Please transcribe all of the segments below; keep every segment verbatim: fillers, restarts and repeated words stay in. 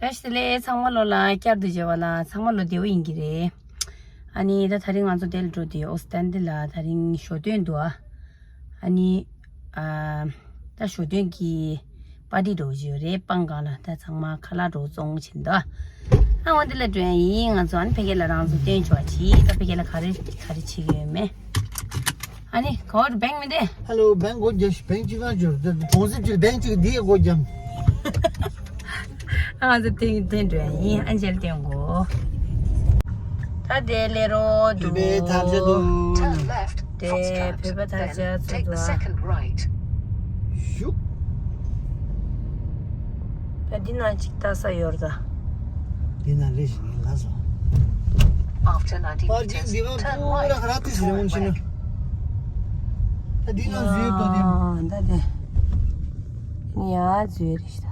བཀྲ་ཤིས་བདེ་ལེགས། ཚང་མ་ལོ་ལ་བསྐྱར་དུ་མཇལ་བ་ལ་ཚང་མ་ལོ་བདེ་པོ་ཡིན་གྱི་རེད། ཨ་ནི་ད་དེ་རིང་ང་ཚོ་དེ་ལ་འགྲོ་དུས་ཨོ་སི་ཏན་ཏི་ལ་དེ་རིང་ཞོ་སྟོན་འདུག་ཨ་ནི་ཨ་ད་ཞོ་སྟོན་གྱི་པར་ཊི་འགྲོ་གི་ཡོད་རེད། སྤང་སྒང་ལ་ད་ཚང་མ་ཁ་ལག་འགྲོ་བཙོང་བྱེད་འདུག་ཨ་འོ་འདི་ལ་འགྲོ་ཡ་ཡིན། ང་ཚོ་ཨ་ནི་ཕ་གི་ལ་རང་ཚོ་སྟོན་ཆོག་ཅིག་ད་ཕ་གི་ལ་ག་རེ་ག་རེ་བྱེད་ཀྱི་ཡོད་མེད། ཨ་ནི་ག་བར་བེང་མི་འདེ། ཧ་ལོ། བེང་སྒོ་རྒྱབ་ཤིག་བེང་གཅིག་གང་བྱོས། གྲོང་གསེབ་ཅིག་ལ་བེང་གཅིག་འདི་སྒོ་རྒྱབ། ཨ་ང་ཚོ་ཐེངས་ཐེངས་འགྲོ་ཡ་ཡིན། ཨན་ཇེལ་སྟོན་དགོས། ད་དེ་ལས་རོ་འདུག་བོད་པའི་དར་ཆ་འདུག Turn left དེ་from བོད་པ་དར་ཆ་ཚོ་འདུག་ཞུ། ད་འདི་ནང་གཅིག་ལྟ་ས་ཡོད་རེད་ད། འདི་ནང་རེ་ཞིག་ཡིན་ལ་སོང་། After ninety པར་ཅིག་འདི་བ་པུ་ར་ཁ་ར་ཏི་ཞིག་ཡོང་ཕྱིན་ན། ད་འདི་ནང་འཛུལ་ཡོད་དོ་དེ། ད་དེ། ཡ་འཛུལ་རེ་ཞིག་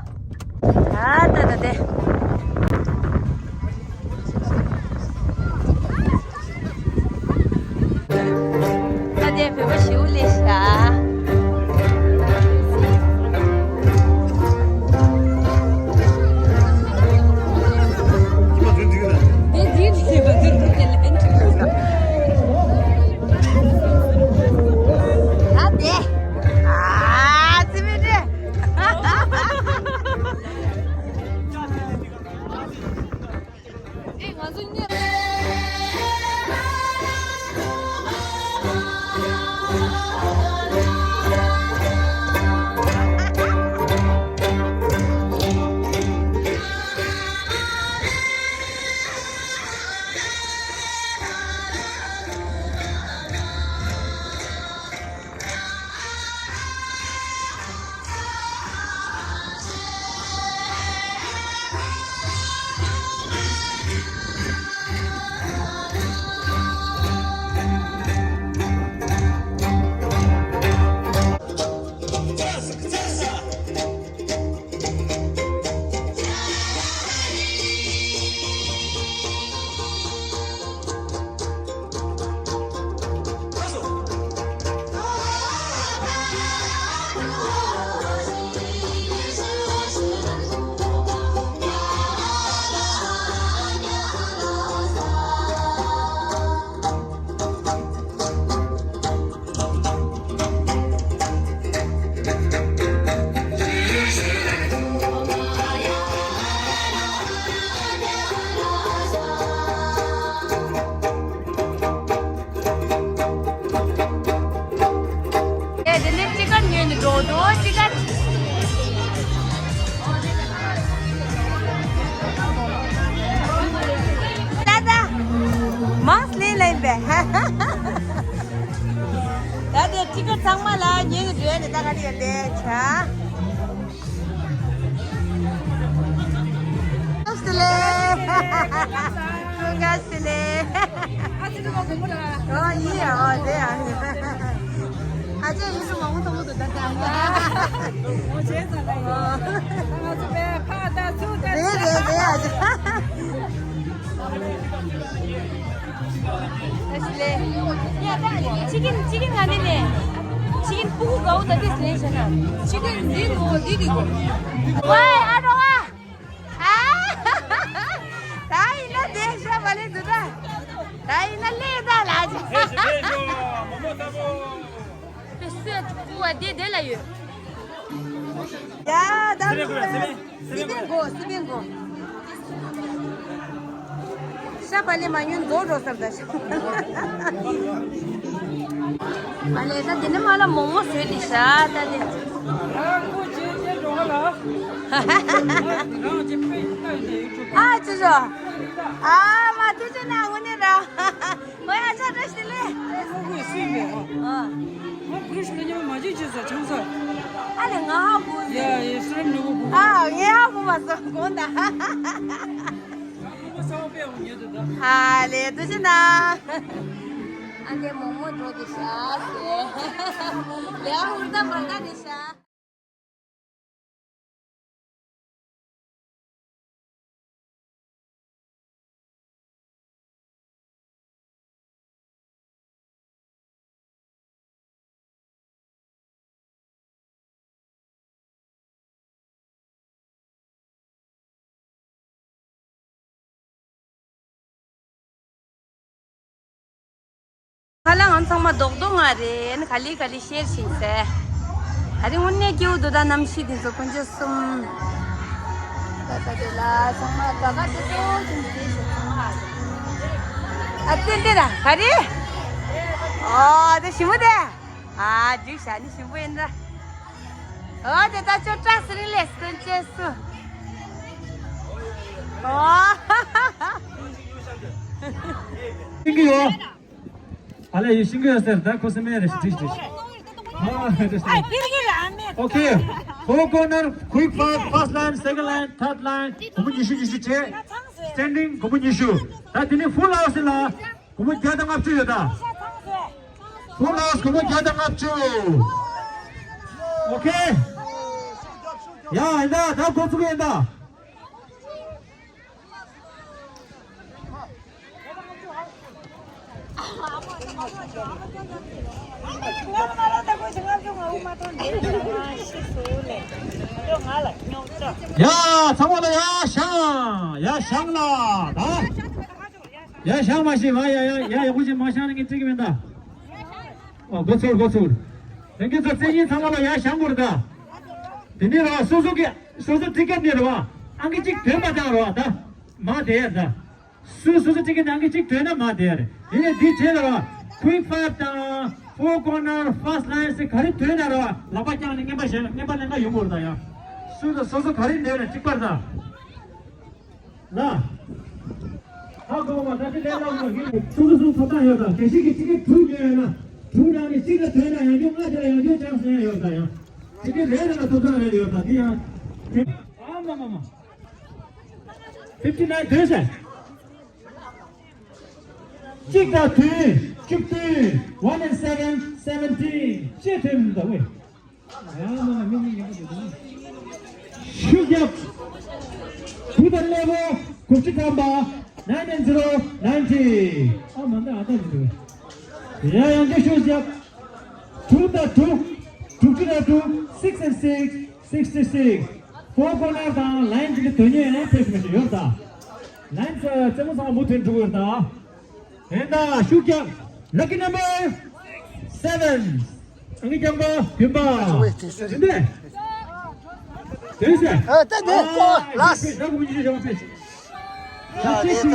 ད། ད་ད་དེ། ད་དེ་བོད་པ་ཞིའུ་ལས་ཤ། ད་དེ། ཨ་ཙི་མི་དྲེ། ཨེ་དེ་ནས་ཅི་གར་ཉོས་ནས་འགྲོ་འགྲོ་ཅི་གར། ད་ད། མང་སླེབས་ལེན་པས། ད་དེ་ཊི་ཀེ་ཊི་ཚང་མ་ལ་ཉན་ནས་འགྲོ་ཡ་ནི་ད་ག་རེ་ཡོད་དེ་ཆ། སི་ལེ། ཀུན་དགའ་སི་ལེ། ཨོ་ཡིན་ཨོ་དེ་ཡང་། ཨ་ཅེ་ཡིན་སུ་མང་པོ་མཐོང་གི་འདུག་ད་ལྟ་ཡིན། ཨོ་བྱས་ཙང་ལ་ཡིན། ང་ཚོ་པས་ཕ་ད་ཚུ་ད་རེད་རེད་རེད་ཨ་ཅེ། ལེ། ཡ་ད་ཅི་གིན་ཅི་གིན་ང་ནི་ལེ། ཅི་གིན་ཕྲུ་གུ་གའུ་ད་དེ་ལེ་ཤ་ན། ཅི་གིན་འདི་གོ་འདི་འདི་གོ། ཝའི་ཨ་རོ་ཨ། ཨ། ད་ཡིན་ན་དེ་ཤ་བ་ལེ་འདུག་ད། ད་ཡིན་ན་ལེ་ད་ལ་ཅི། ལེ་ཤ་ལེ་ཤ་མོ་མོ་ད་བོ། པེ་སུ་ཡ་ཕྲུ་གུ་བ་དེ་དེ་ལ་ཡོད། ཡ་ད་སི་པན་གོ་སི་པན་གོ། ཤ་པ་ལེ་མ་ཉོན་མདོ་འགྲོ་སར་ད་ཤ། པ་ལེ་ད་དེ་ནི་མ་ལ་མོག་མོག་བཟོས་ཏེ་ཤ་ད་དེ། ཨ་ཅི་ཞོ། ཨ་མ་དེ་ཅི་ན་འུ་ནི་ར། ཨོ་ཡ་ཆ་ཏྲ་ཤི་ལེ། ཨ་ཁོ་ཁོས་སུས་མེད་ཨ། ཨ། ང་བུ་རུ་ཤི་ལ་ཉམས་མ་བྱེད་ཅེས་ཟ་ཆང་ས། ཨ་ལེ་ང་ཧ་གོ་ཡ་ཡེ་སུ་རམ་ནུ་གོ་གོ། ཨ་ངས་ཧ་གོ་མ་སོང་གོང་ད། ཁོ་ས་བ་པའི་འོང་ཉེ་དུ་ད། ཨ་ལེ་དུ་ཅི་ན། ཨ་ལེ་མོག་མོག་འགྲོ་དེ་ཤ་ཟེ། ལེ་ཨ་ཧུར་ད་བར་ད་དེ་ཤ། ཁ་ལག་ང་ཚང་མ་རྡོག་རྡོག་ང་རེད། ཨ་ནི་ག་ལེ་ག་ལེ་ཤེར་བྱིན་ཟེར། ཨ་རི་དངོས་གནས་སྐྱིད་པོ་འདུག་ད་གནམ་གཤིས་འདི་ཚོ་དཀོན་མཆོག་གསུམ། ད་ད་དེ་ལ་ཚང་མ་དགའ་དགའ་སྤྲོ་སྤྲོ་བྱུང་བྱས་ཤོག་ཚང་མ། ཨ་ཏན་ཏན་ར་ག་རེ། ཨོ་དེ་ཞིམ་པོ་དེ། ཨ་འགྲིག་ཤག་ནི་ཞིམ་པོ་ཡིན་ད། ཨོ་དེ་ད་ཅོ་ཀྲག་སི་རིང་ལས་དཀོན་མཆོག་གསུམ། ཨོ། ཤེས་ཀྱི་ཡོད། ཨ་ལས་ཡིན་ཤིང་གི་ཟེར་ད་ཁོ་སེམས་ཡ་རེ་ཞིག་བྲིས་བྲིས། ཨ་རེ་ཞིག་ཨོ་ཁེ། Four corner, quick five, first line, second line, third line. གོང་མོ་ཉི་ཤུ་ཉི་ཤུ་བྱས། Standing གོང་མོ་ཉི་ཤུ། ད་དེ་ནི་full house ལ་གོང་མོ་བརྒྱ་དང་ལྔ་བཅུ་ཡོད་ད། Full house གོང་མོ་བརྒྱ་དང་ལྔ་བཅུ། ཨོ་ཁེ། ཡ་ཡིན་ད་ད་འགོ་ཚུགས་ཡིན་ད། ཡ་ཚང་མ་ལ་ཡ་ཤང་ཡ་ཤང་ལ་ད། ཡ་ཤང་མ་ཤེས་ང་ཡ་ཡ་ཡ་ཡག་པོ་ཞིག་མ་ཤང་ནི་ངས་བྲིས་གི་མིན་ད། ཨོ་འགོ་ཚུགས་འགོ་ཚུགས། ལྷན་རྒྱས་ཚོ་བཙན་གྱིས་ཚང་མ་ལ་ཡ་ཤང་དགོས་རེད་ད། དེ་ནས་ར་སོ་སོ་གི་སོ་སོ་ཊི་ཀེ་ཊི་ནས་ར་བ་ཨང་ཀི་གཅིག་ཐོན་པ་དང་ར་བ་ད། མ་དེ་ཡ་ད། སུ་སོ་སོ་ཊི་ཀེ་ཊི་ནང་གི་གཅིག་ཐོན་ན་མ་དེ་རེད། དེ་ནས་འདི་བྱས་ལ་quick five དང་four corner, first line ཟེར་ག་རེ་ཐོན་ན་ར་ལག་པ་བརྐྱངས་ནས་རྔན་པ་བཞེས་རྔན་པ་ལེན་ག་ཡོང་དགོས་རེད་ད་ཡ། སུ་དང་སོ་སོ་ག་རེ་འདོད་ན་གཅིག་པར་ད། ལ། ཧ་གོ་བ་ད་དེ་ལས་ལ་མ་གི་སུ་སུ་སུ་ཐོབ་ཐང་ཡོད་ད། གལ་སྲིད་ཀྱི་ཊི་ཀེ་ཊི་དྲུག་ཉོས་ཡོད་ན་དྲུག་ནང་ནས་གཅིག་ལ་ཐོན་ན་ཡང་སྐྱོན་ལྔ་དེ་ལ་ཡང་སྐྱོན་ཆགས་སོང་ཡ་ཡོད་ད་ཡ། དེ་གི་རེད་ལ་ཐོབ་ཐང་རེད་ཡོད་ད་དེ་ཡང་། ཨ་མ་མ་མ། fifty nine ཐོན་ཟེར། གཅིག་དང་བདུན། བཅུ་བདུན། One and seven, seventeen. ཅེས་ཐོན་མི་འདུག་ཝེ། ཡང་མ་མི་མི་ངན་པ་འདུག་ཤུགས་རྒྱབ། དགུ་དང་ཀླད་པོ་དགུ་བཅུ་ཐམ་པ། Nine and zero, ninety. ཨ་མ་འདི་ཨ་ད་མི་འདུག་ཡ་ཡང་བསྐྱར་ཤུགས་རྒྱབ། དྲུག་དང་དྲུག་དྲུག་ཅུ་དང་དྲུག Six and six, sixty six. Four corner དང་line གཅིག་གི་དོན་གཉེར་ཡང་ཕེབས་མི་ཞིག་ཡོད་ད། Line རྩེ་མོ་ཚང་མ་མུ་མཐུད་འགྲོ་གི་ཡོད་ད། ཡིན་ད་ཤུགས་རྒྱབ། Lucky number seven. ཨང་ཀི་རྐྱང་པ་བདུན་པ། ཡིན་ཏེ། དེ་ཟེར། ཨ་ཏེ་ཏེ་ཨ་ལགས། ད་གོང་མ་ཉི་ཤུ་བཞག་ཕེབས། ད་ཅེས་ཤིག་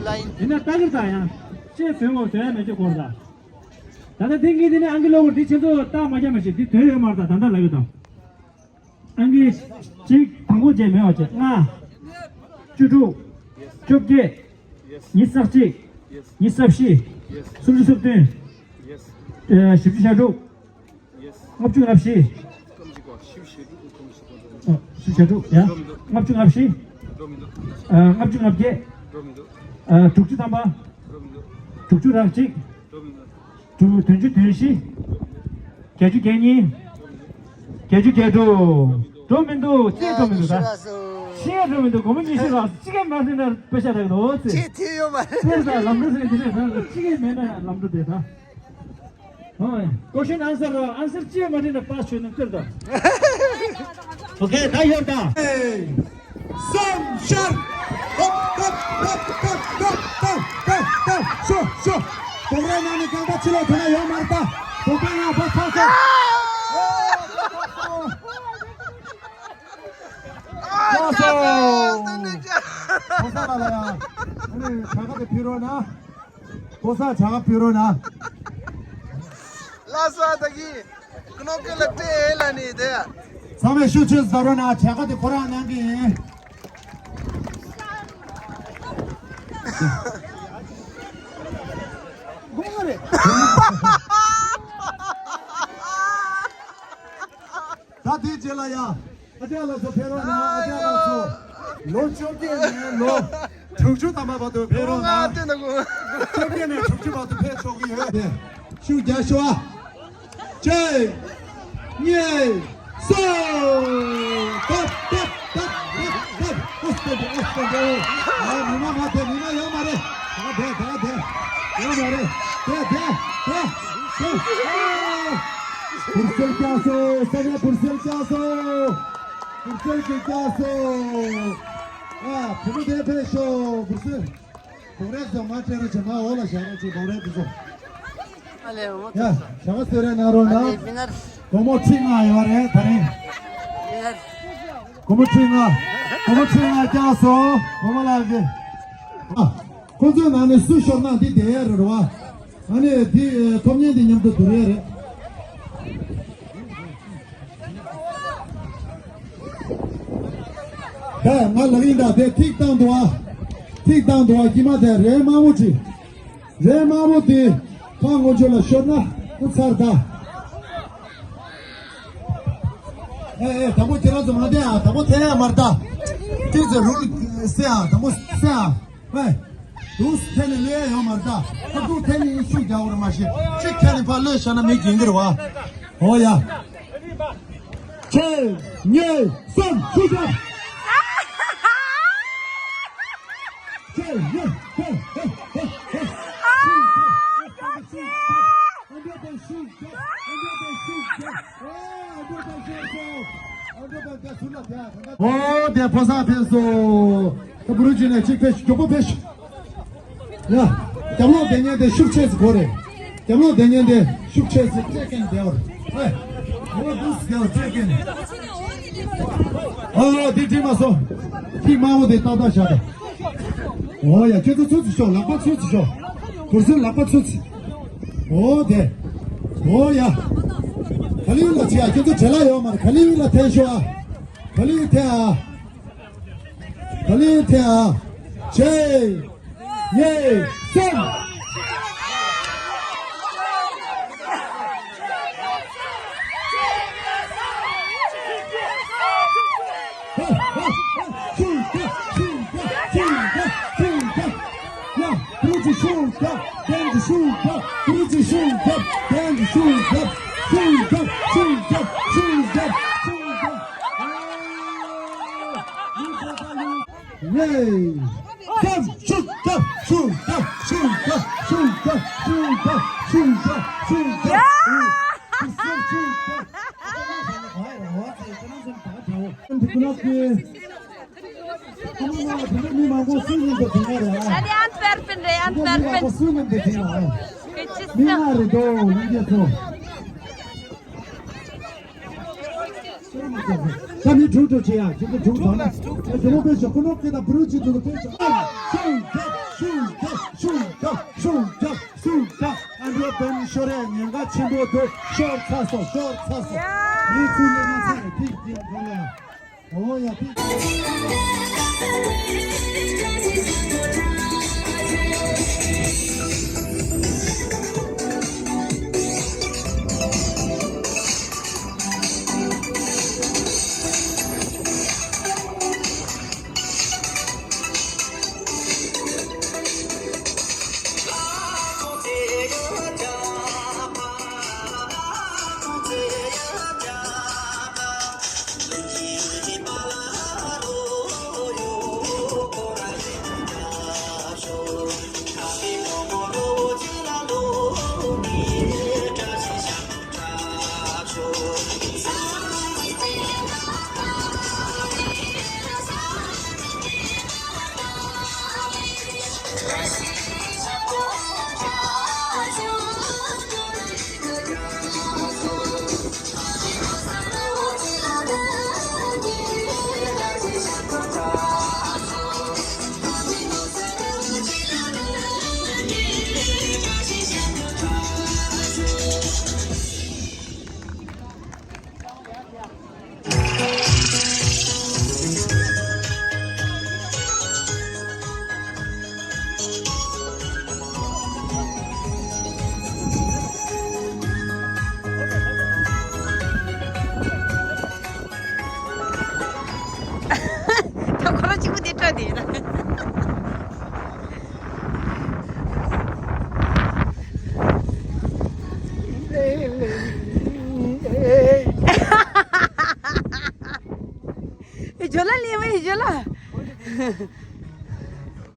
ད། ཡིན་ན་ད་གིར་ད་ཡང་། ཅེས་དོན་འོ་དོན་ཡང་མེད་ཅེས་སྐོར་ད། ད་ལྟ་འདི་གཉིས་འདི་ནི་ཨང་ཀི་གློག་འཁོར་འདི་ཁྱེད་ཚོ་རྟགས་མ་རྒྱབ་མ་ཤེས་འདི་དོན་ཡོད་མ་རེད་ད། ད་ལྟ་ལབ་ཡོད་དམ། ཨང་ཀི་གཅིག་དང་པོ་བྱས་མེད་པ་བྱས་ལྔ། བཅུ་དྲུག་བཅོ་བརྒྱད། ཉི་ཤུ་རྩ་གཅིག་ཉི་ཤུ་རྩ་བཞི། སུམ་ཅུ་སོ་བདུན། ཨ་བཞི་བཅུ་ཞེ་དྲུག་ལྔ་བཅུ་ང་བཞི། ཨ་བཞི་བཅུ་ཞེ་དྲུག་ཡ། ལྔ་བཅུ་ང་བཞི། ཨ་ལྔ་བཅུ་ང་བརྒྱད། ཨ་དྲུག་ཅུ་ཐམ་པ། དྲུག་ཅུ་རེ་གཅིག་དྲུག་བདུན་ཅུ་དོན་བཞི། བརྒྱད་ཅུ་གྱ་གཉིས། བརྒྱད་ཅུ་གྱ་དྲུག་འགྲོ་མི་འདུག་ཅེས་འགྲོ་མི་འདུག་ད། ཤེས་འགྲོ་མི་འདུག་སྒོར་མོ་ཉི་ཤུ་ལ་གཅིག་གས་མ་ཟིན་ན་པེ་ཤ་རག་འདུག་ཅེས། ཅེས་དེ་ཡོད་མ་རེད། ཅེས་ད་ལམ་འགྲོ་ཟིན་དེ་ནས་ད་གཅིག་གས་མེད་ན་ལམ་འགྲོ་དེ་ད། ཧོ། Question answer རོ། answer ཅེས་མ་དྲིས་ན་པཱས་ཆོད་ན་སྟེར་ད། ཨོ་ཁེ་ད་ཡོད་ད། སམ་ཤར། ཧོབ་ཧོབ་ཧོབ་ཧོབ་ཧོབ་ཧོབ་ཧོབ་ཧོབ་ཤོ་ཤོ། བོག་རའི་ནང་ནས་རྐང་པ་ཕྱི་ལོགས་ཐོན་ན་ཡོད་མ་རེད་ད། བོག་པའི་ནང་ཕར་ཚར་སོང་། ལགས་སོ། ཕོ་གསར་ལ་ལ་ཡ། ཨ་ནི་བྱ་དགའ་དེ་ཕུལ་རོགས་གནང་། ཕོ་གསར་བྱ་དགའ་ཕུལ་རོགས་གནང་། ལགས་སོ་ད་གི། ཀུ་ནོ་ཀི་ལ་སྤྲད་ལ་ནི་དེ། ཚང་མས་ཤུགས་ཆེ་ཟ་རོགས་གནང་། བྱ་དགའ་དེ་ཁོ་རང་གནང་གི་ཡིན། དགོངས་པ་རེད། ད་དེའི་རྗེས་ལ་ཡ། ཨ་ཅག་ལགས་སོ་ཕེབས་རོགས་གནང་། ཨ་ཅག་ལགས་སོ། ལོ་བཅོ་བརྒྱད་ནས་ལོ་དྲུག་ཅུ་ཐམ་པ་བར་དུ་ཕེབས་རོགས་གནང་། བཅོ་བརྒྱད་ནས་དྲུག་ཅུ་བར་དུ་ཕེབས་ཆོག་གི་ཡོད་དེ། ཤུགས་རྒྱག་ཤོག་ཨ། གཅིག་གཉིས། གསུམ། ཐབ་ཐབ་ཐབ་ཐབ་ཐབ། ཨོ་སྟོན་པ་ཨོ་སྟོན་པ། ཨ་མི་མ་མ་དེ་མི་མ་ཡོད་མ་རེད། ད་དེ་ད་དེ་ཡོད་མ་རེད། དེ་དེ་དེ་དེ། ཨ། འབུར་སེལ་བཀྱག་སོང་། ས་ཆ་འབུར་སེལ་བཀྱག་སོང་། འབུར་སེལ་གྱིས་བཀྱག་སོང་། ཨ་བུ་མོ་དེ་ཕེབས་ཤོག་འབུར་སེལ། བོག་རས་ཚོ་མ་སྤྲད་རོགས་བྱེད། མ་འོག་ལ་བཞག་རོགས་བྱེད། བོག་རས་དེ་ཚོ། ཡ། བྱ་བ་སེ་རེ་ན་རོ་ན། སྒོར་མོ་ཁྲི་ལྔ་ཡོད་རེད་ད་རིང་། སྒོར་མོ་ཁྲི་ལྔ། སྒོར་མོ་ཁྲི་ལྔ་བཀྱག་སོང་སྒོར་མོ་ལགས་ཀྱི། ཨ། ཁོ་ཚོའི་ནང་ནས་སུ་ཤོར་ན་འདི་བསྡད་ཡ་རེད་བ། ཨ་ནི་འདི་ཐོབ་མཁན་འདི་མཉམ་དུ་བསྡུར་ཡ་རེད། ད་ང་ལབ་ཡིན་ད་དེ་ཐིག་བཏང་འདུག་ཨ། ཐིག་བཏང་འདུག་ཨ་ཀྱི་མ་དེ་རེད་དམར་པོ་ཅི། རེད་དམར་པོ་དེ་ཕ་ངོ་ཆོད་ལ་ཤོར་ན་ཁུ་ཚར་ད། ཨེ་ཨེ་དང་པོ་ཁྱེད་རང་ཚོ་མ་བསྡད་ཨ་དང་པོ་ཐལ་ཡ་མར་ད། ཐིག་ཚེ་རུལ་སེ་ཨ་དང་པོ་སེ་ཨ། ཝེ། དུས་ཐད་ནས་ལོས་ཡོང་མ་རེད་ད། ཁ་ཐུག་ཐད་ནས་ཤུགས་རྒྱག་བར་མ་ཤེས། གཅིག་ཐད་ནས་ཕར་ལོས་བཞག་ན་མི་འགྱིང་གི་རེད་བ། ཨོ་ཡ། ཁྱེད་གཉིས་གསུམ་ཤུགས་རྒྱག་ཁྱེད་གཉིས་ཧེ་ཧེ་ཧེ་ཧེ། ཤུགས་རྒྱག་ཨ་འདྲ་དང་ཤུགས་རྒྱག་ཨ་འདྲ་དང་ཤུགས་རྒྱག་ཨ་འདྲ་དང་ཤུགས་རྒྱག་ཨ་འདྲ་དང་རྒྱ་ཚུལ་ལ་རྒྱག་ཨོ་དེ་ཕོ་གསར་ཕེབས་སོང་། ད་བུ་རུ་ཅི་ནས་གཅིག་ཕེབས་ཤིག་མགྱོགས་པོ་ཕེབས་ཤིག་ཡ། རྒྱབ་ལོག་བསྡད་མཁན་དེ་ཤུགས་ཆེ་ཙམ་དགོས་རེད། རྒྱབ་ལོག་བསྡད་མཁན་དེ་ཤུགས་ཆེ་ཙམ་སྤྲད་མཁན་བསྡད་བར། ཧེ། འོ་འདུག་སེ་བསྡད་བར་སྤྲད་མཁན། ཨ་འདི་འགྲིག་མ་སོང་། ཐིག་དམར་པོ་དེ་ཏག་ཏག་བཞག་དང་། འོ་ཡ་ཁྱོད་ཚོ་ཚུར་ཙམ་ཤོག་ལག་པ་ཚུར་ཙམ་ཤོག་གུར་སེར་ལག་པ་ཚུར་ཙམ། འོ་དེ། འོ་ཡ། ག་ལེར་ལ་བྱེད་ཨ་ཁྱོད་ཚོ་བྲེལ་བ་ཡོད་མ་རེད་ག་ལེར་ལ་འཐེན་ཤོག་ཨ། ག་ལེར་འཐེན་ཨ། ག་ལེར་འཐེན་ཨ། ཆེ། གཉིས། གསུམ། ཧ་ཧ་ཧ། ཤུགས་རྒྱག་ཤུགས་རྒྱག་ཤུགས་རྒྱག་ཤུགས་རྒྱག་ཡ། བུ་རུ་ཅི་ཤུགས་རྒྱག་བསྟན་གྱི་ཤུགས་རྒྱག་བུ་རུ་ཅི་ཤུགས་རྒྱག་བསྟན་གྱི་ཤུགས་རྒྱག་ཤུགས་རྒྱག་ཤུགས་རྒྱག་ཤུགས་རྒྱག་ཤུགས་རྒྱག་ཨ། ཡེ། ཤུགས་རྒྱག་ཤུགས་རྒྱག་ཤུགས་རྒྱག་ཤུགས་རྒྱག་ཤུགས་རྒྱག་ཤུགས་རྒྱག་ཤུགས་རྒྱག་ཤུགས་རྒྱག་འདི་ཀུན་ལ་ཀི། ཨ་མ་མ་དེ་འདྲ་མི་མང་པོ་སུ་ཡིན་པ་དེ་ང་རེད་ཨ། ཨ་ནི་ཨན་ཕེར་པིན་རེད་ཨན་ཕེར་པིན། སུ་ཡིན་པ་དེ་ང་རེད། ཀི་ཅི་མི་སམ། ང་རེད་དོ་ལིང་རྒྱལ་ཚོ། ད་མི་དྲུག་དྲུག་བྱེད་ཡ་ཁྱེད་ཚོ་དྲུག་དང་ན། ད་དེ་མོ་དཔེ་ཤོག་ཁོ་ནོ་སྐད་དང་བུ་རུ་གཅིག་ཏུ་དཔེ་ཤོག་ཤུགས་རྒྱག་ཤུགས་རྒྱག་ཤུགས་རྒྱག་ཤུགས་རྒྱག་ཤུགས་རྒྱག་ཨ་འགྲོ་བན་ཤོར་ཡ་ཉེན་ཁ་ཆེན་པོ་འདུག་ཤོར་ཚར་སོང་ཤོར་ཚར་སོང་། མི་ཚུར་ལེན་ན་ཚར་རེད་ཐིག་གིན་གོ་ལ། ཨོ་ཡ་ཐིག་ད་ཁོ་རང་གཅིག་པུ་དེ་སྤྲོད་དེ་ཡིན་ན། ཇོ་ལ་ལེ་བའི་ཇོ་ལ།